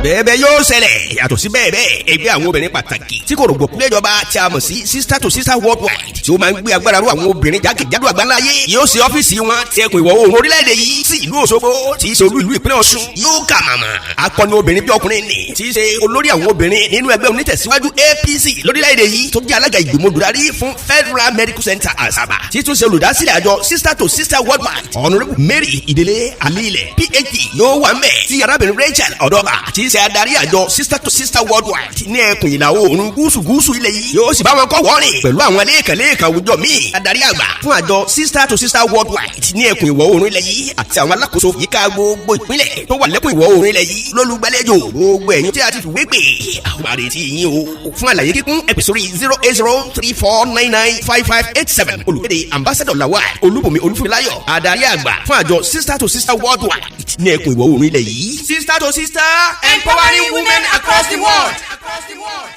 Bẹ́ẹ̀ yóò ṣẹlẹ̀. Yàtọ̀ sí bẹ́ẹ̀ bẹ́ẹ̀, ẹgbẹ́ àwọn obìnrin pàtàkì tí kò rògbòkú léjọba tí a mọ̀ sí Sister to Sister Worldwide, tí ó máa ń gbé agbára rú àwọn obìnrin jákèjádò àgbáńláyé, yóò ṣe ọ́fíìsì wọn tí ẹkùn ìwọ̀ oòrùn orílẹ̀-èdè yìí sí ìlú Òṣogbo, tí í ṣe olú ìlú ìpínlẹ̀ Ọ̀ṣun, yóò kà màmá. Akọni obìnrin bí ọkùnrin nì tí í ṣe olórí àwọn obìnrin nínú ẹgbẹ́ onítẹ̀síwájú APC lórílẹ̀-èdè yìí, tó jẹ́ alága ìgbìmọ̀ olùdarí fún Federal Medical Center Asaba, tí tún ṣe olùdásílẹ̀ àjọ Sister to Sister Worldwide, Honourable Mary Ìdílé Alílẹ̀, PhD, yóò wà mẹ́, tí arábìnrin Rachel Ọ̀dọ́bà, tí í ṣe adarí àjọ Sister to Sister Worldwide ní ẹkùn ìlà oòrùn gúúsù gúúsù ilẹ̀ yìí, yóò sì bá wọn kọ́ wọ́ọ̀rìn pẹ̀lú àwọn lẹ́ẹ̀kan-lẹ́ẹ̀kan àwùjọ míì. Adarí àgbà fún àjọ Sister to Sister Worldwide ní ẹkùn ìwọ̀ oòrùn ilẹ̀ yìí àti àwọn alákòóso yíká gbogbo ìpínlẹ̀ tó wà lẹ́kùn ìwọ̀ oòrùn ilẹ̀ yìí lólùgbàlejò. Gbogbo ẹ̀yin tí a ti fìwé pè, àwọn àrètí yín o. Fún àlàyé kíkún, ẹ pè sórí 08034995587. Olùkéde: Ambassador Lawal Olúbùnmi Olúfúnmiláyọ̀, adarí àgbà fún àjọ Sister to Sister Worldwide ní ẹkùn ìwọ̀ oòrùn ilẹ̀ yìí. Sister to Sister, empowering women across the world. Across the world.